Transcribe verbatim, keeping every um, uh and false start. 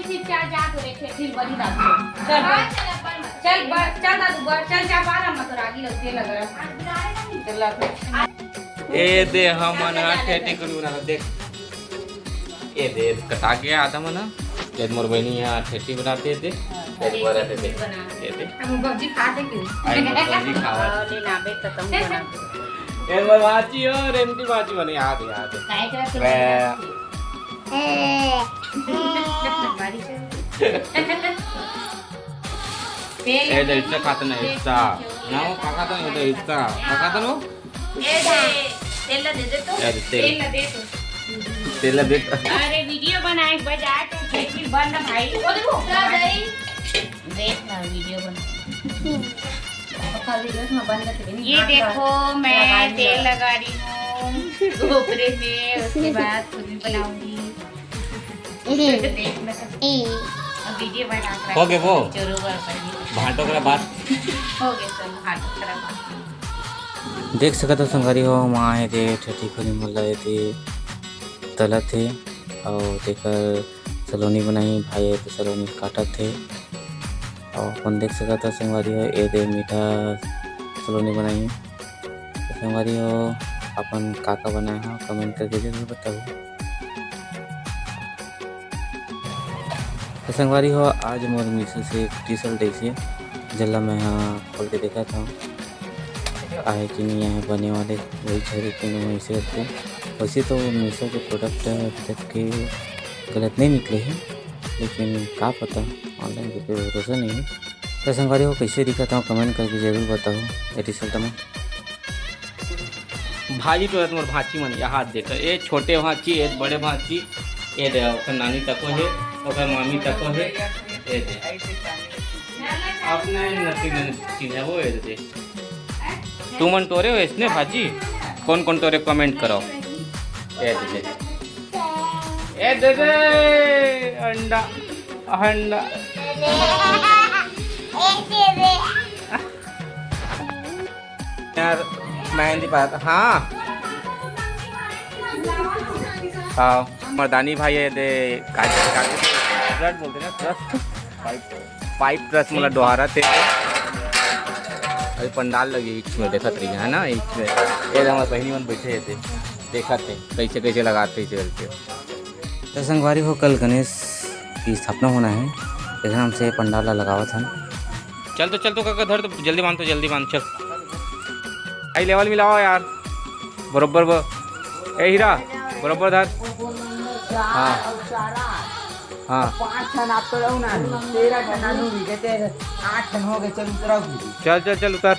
ठीक, जा, जा, तो रे, फिर बनी दादू। चल, बर। चल, बर, चल, दादू, बर, चल, जा, बार, हम तो रागी लगती है, लग रहा। चल, ला, फिर। ए दे, हमन ह ठेठी कुन बना, देख। ए दे, कटा गया आधा मन ह। ए मोर बहिनी ह ठेठी बनाते दे। ए दे, बड़ा ठेठी। ए दे। हम भौजी खा दे के। आई मोर भौजी खावा। आओ, ले ना बे, तो तुम बना दो। ए मोर बाची हो, रेमती बाची बने, याद, याद। काय करत हो? मैं ए दे, इतना खाता ना, इतना। ना, वो का खाता ना, इतना, इतना। का खाता ना वो? ए दे, तेल ला दे दे तो। ए दे, तेल। तेल ला दे तो। तेल ला दे तो। अरे, वीडियो बनाए के बजाय तो फिर बंद भाई। वो देखो, क्या गई? देख ना, वीडियो बना। पक्का वीडियो में बंद कर देंगे। ये देखो, मैं तेल लगा रही हूँ ऊपरे से, उसके बाद खुद भी बनाऊंगी। देखना। अब वीडियो बना के हो गए वो? जरूर कर पाएंगे। भांटो करा बात। हो गए, चलो, भांटो करा बात। देख सकत हो संगवारी हो, माँ हे दे ठेठी खुनी मोला एदे तलत हे, अउ तेकर सलोनी बनाही, भाई हे तो सलोनी काटत हे। अउ अपन देख सकत हो संगवारी हो, एदे मीठा सलोनी बनाही। तो संगवारी हो, अपन का का बनाए हो, comment करके जरूर बताओ। तो संगवारी हो, आज मोर मीशो से एक टी शर्ट ऐसे, जेला मैं हा खोल के देखत हूँ, आहे कि नहीं आहे बने वाले, वही झरे कि नहीं, वैसे करके। वैसे तो मीशो के प्रोडक्ट अभी तक के गलत नहीं निकले हैं, लेकिन का पता, ऑनलाइन के पे भरोसा नहीं है। तो संगवारी हो, कैसे दिखत हूँ, comment करके जरूर बताओ। ये टी शर्ट में भाजी टोरत मोर भांची मन, ये हाथ देख, ए छोटे भांची, ए बड़े भांची, ए दे, ओकर नानी तको हे, ओकर मामी तको हे, ए दे। अपने नती मन चिन्हे वो, ए दे। तुमन टोरे हो इसने भाजी? कौन कौन टोरे, comment करो। ए दे दे। ए दे दे। अंडा, अंडा। यार, मेहंदी पात, हाँ। हाँ, मर्दानी भाई हे दे, काजू, काजू, ब्रश बोलते ना, ब्रश, पाइप, पाइप ब्रश, मतलब, डोहारा थे। अभी पंडाल लगी, ईच में देखत रही है ना, ईच में। ये हमारे बहिनी मन बैठे हे दे, देखत हे, कैसे, कैसे लगाते हैं, कैसे करके। तो संगवारी हो, कल गणेश की स्थापना होना है, एकरा नाम से पंडाल ला लगावत हन। चल तो, चल तो काका, धर तो, जल्दी बांध तो, जल्दी बांध, चल। आई लेवल मिलाओ यार, बरोबर ब-, ए हीरा, बरोबर धर। हाँ। हाँ। पाँच ठन आप तो रहो ना, तेरह ठन आलू भी देते, आठ ठन हो गए, चल उतराओ। चल, चल, चल, उतर।